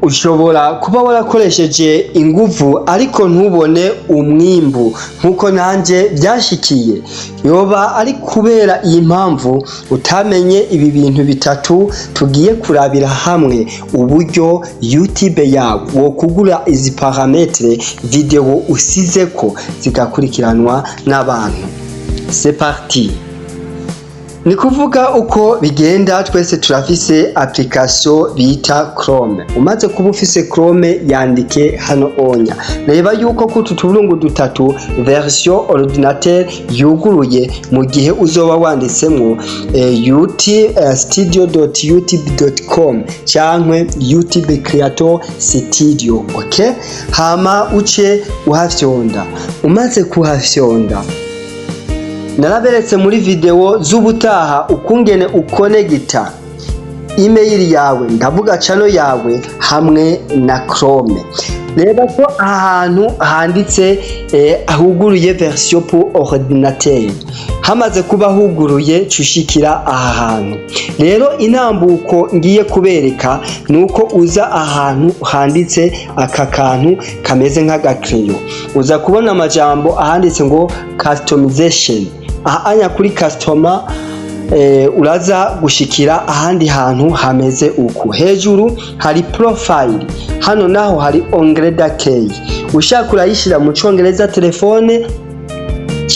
Ushobora kuba warakoresheje inguvu ariko ntubone umwimbu, nkuko nanje vyashikiye. Yoba ari kubera iyi mpamvu utamenye ibi bintu bitatu tugiye kurabira hamwe, uburyo YouTube yawe wokugura izi paramètres, video usizeko zigakurikiranwa n'abantu. C'est parti! Ni kuvuga uko bigenda, twese turafise application bita Chrome. Umaze kuba ufise Chrome, yandike hano onya. Reba yuko kutu tuburungu dutatu version ordinateur yuguruye mu gihe uzoba wanditsemwo ut studio.youtube.com cankwe YouTube Creator Studio, okay? Hama uce uhafyonda. Umaze kuhafyonda, naraberetse muri video z'ubutaha ukungene ukonegita email yawe, ndavuga channel yawe, hamwe na Chrome. Reba ko ahantu handitse huguruye version pour ordinateur. Hamaze kuba huguruye, cushikira aha hantu. Rero intambuko ngiye kubereka nuko uza ahantu handitse aka kantu kameze nk'agakreyo, uza kubona amajambo ahanditse ngo customization. Aha anya kuri customer uraza gushikira ahandi hantu hameze uku. Hejuru hari profile, hano naho hari onglet d'accueil. Ushaka urayishira mu Congereza telefone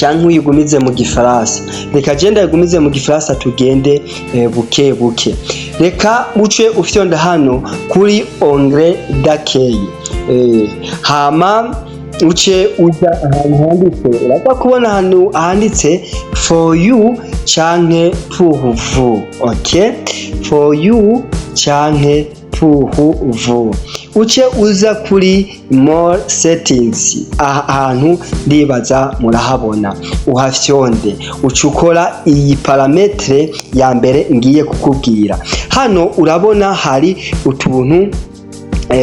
canke uyigumize mu Gifaransa. Reka je ndayigumize mu Gifaransa, tugende buke buke. Reka uce ufyonda hano kuri onglet d'accueil, hama uce uja ahantu handitse, uraza kubona ahantu handitse for you canke pour vous, okay? For you canke pour vous. Uce uza kuri more settings. Aha hantu ndibaza murahabona, uhafyonde, uca ukora iyi paramètre ya mbere ngiye kukubwira. Hano urabona hari utuntu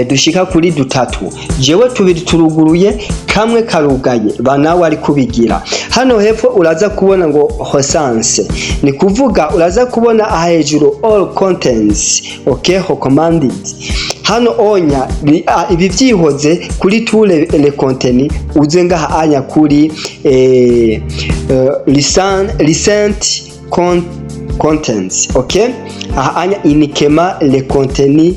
dushika kuri dutatu. Jewe tubiri turuguruye, kamwe karugaye, ba nawe ari kubigira. Hano hepfo uraza kubona ngo recense, ni kuvuga uraza kubona aha hejuru all contents, okay, recommended. Hano onya ibi vyihoze kuri tous les contenus, uze ngaha anya kuri recent contents, okay? Aha anya uniquement les contenus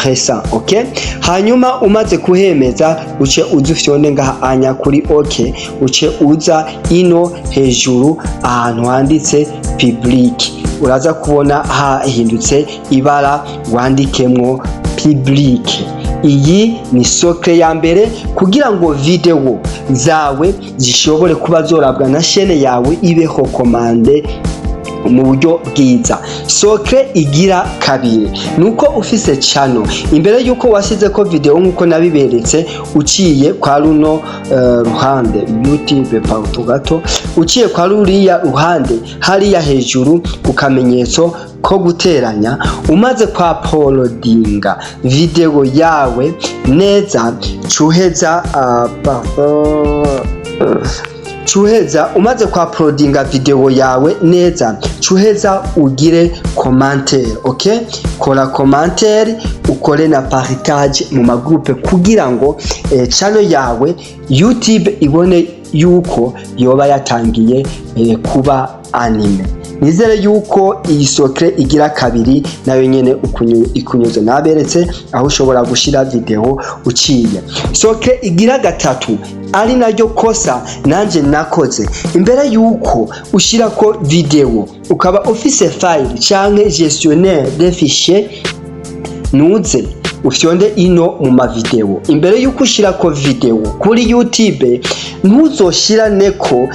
récents, okay? Hanyuma umaze kuhemeza, uce uza ufyonde ngaha anya kuri okay, uce uza ino hejuru ahantu handitse public. Uraza kubona hahindutse ibara, wandikemwo public. Iyi ni secret ya mbere kugira ngo video zawe zishobore kuba zorabwa na chaîne yawe ibe recommandée mu buryo bwiza. Secret igira kabiri nuko ufise channel, imbere yuko wasize ko video nkuko nabiberetse, uciye kwa runo ruhande YouTube, pardon gato, uciye kwa ruriya ruhande hariya hejuru ku kamenyetso ko guteranya, umaze kwa uploadinga video yawe neza, cuheza pardon, cuheza umaze kwa uploadinga video yawe neza, cuheza ugire commentaire, okay? Kora commentaire, ukore na partage mu ma groupe kugira ngo channel yawe YouTube ibone yuko yoba yatangiye kuba animée. Nizere yuko iyi secret igira kabiri nayo nyene ikunyuze. Naberetse aho ushobora gushira video uciye. Secret igira gatatu, ari naryo kosa nanje nakoze, imbere yuko ushirako video ukaba ufise file canke gestionnaire de fichier, nuze ufyonde ino mu mavideo. Imbere yuko ushirako video kuri YouTube, ntuzoshiraneko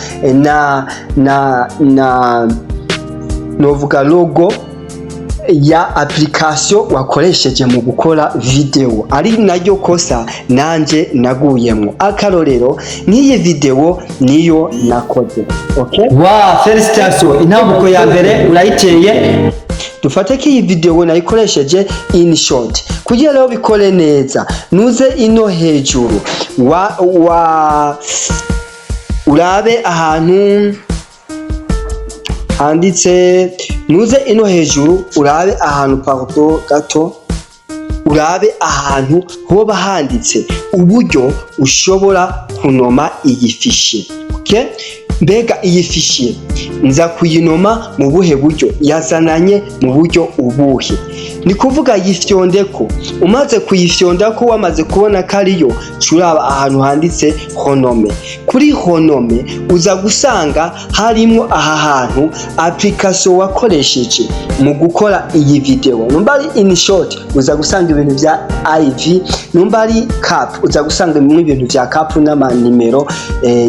na novuga logo ya application wakoresheje mu gukora video, ari naryo kosa nanje naguyemwo. Akarorero nk'iyi video niyo nakoze, okay? Wa félicitations, intambuko ya mbere urayiteye. Dufate ko iyi video nayikoresheje InShot. Kugira rero bikore neza, nuze ino hejuru wa urabe ahantu handitse, nuze ino hejuru urabe ahantu, pardon gato, urabe ahantu handitse urabe ahantu hoba handitse uburyo ushobora kunoma iyi fichier. Okay? Mbega iyi fichier nza kuyinoma mu buhe buryo? Yazananye mu buryo ubuhe? Ni kuvuga yifyondeko. Umaze kuyifyondako, wamaze kubona ko ariyo, curaba ahantu handitse "renommer". Kuri "renommer" uza gusanga harimwo aha hantu application wakoresheje mu gukora iyi video. Numba ari InShot, uza gusanga ibintu vya IV. Numba ari Cap, uza gusanga ibintu vya Cap n'amanimero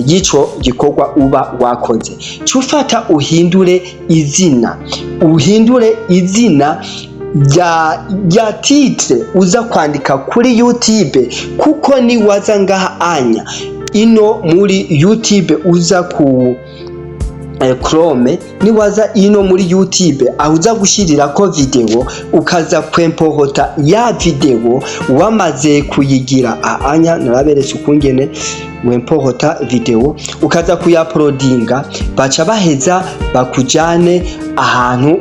y'ico gikorwa uba wakoze. Cufata uhindure izina, uhindure izina rya titre uza kwandika kuri YouTube, kuko ni waza ngaha anya ino muri YouTube, uza ku Chrome, niwaza ino muri YouTube aho uza gushirirako video, ukaza kwemporota ya video wamaze kuyigira anya, naraberetse ukungene wemporota video, ukaza kuyaprodinga, baca baheza bakujane ahantu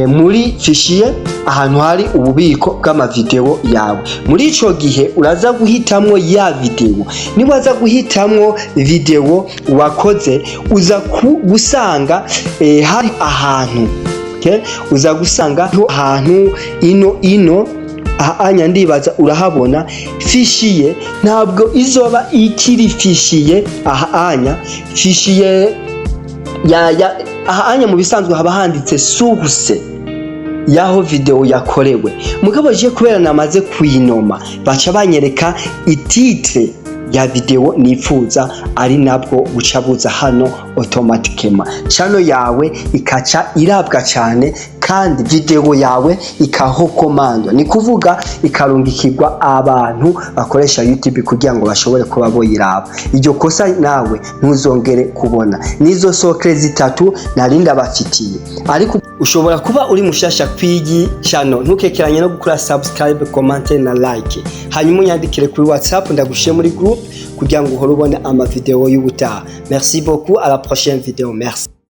muri fichier, ahantu hari ububiko bw'amavideo yawe. Muri ico gihe uraza guhitamwo ya video. Niwaza guhitamwo video wakoze, uza gusanga hari ahantu, okay? Uza gusanga ahantu ino anya, ndibaza urahabona fichier. Ntabwo izoba ikiri fichier aha anya, fichier ya aha anya. Mu bisanzwe haba handitse source yaho video yakorewe, mugabo je kubera namaze kuyinoma, baca banyereka i titre ya video nifuza, ari nabwo buca buza hano automatiquement. Channel yawe ikaca irabwa cyane, kandi video yawe ikahokomandwa, ni kuvuga ikarungikirwa abantu bakoresha YouTube kugira ngo bashobore kuba boyiraba. Iryo kosa nawe ntuzongere kubona. Nizo secret zitatu narinda bafitiye. Ariko ushobora kuba uri mushasha kwigi channel, ntukekeranye no gukora subscribe, comment na like, hanyuma unyandikire kuri WhatsApp ndagushiye muri group kugira ngo uhore ubone ama video y'ubutaha. Merci beaucoup, à la prochaine vidéo, merci.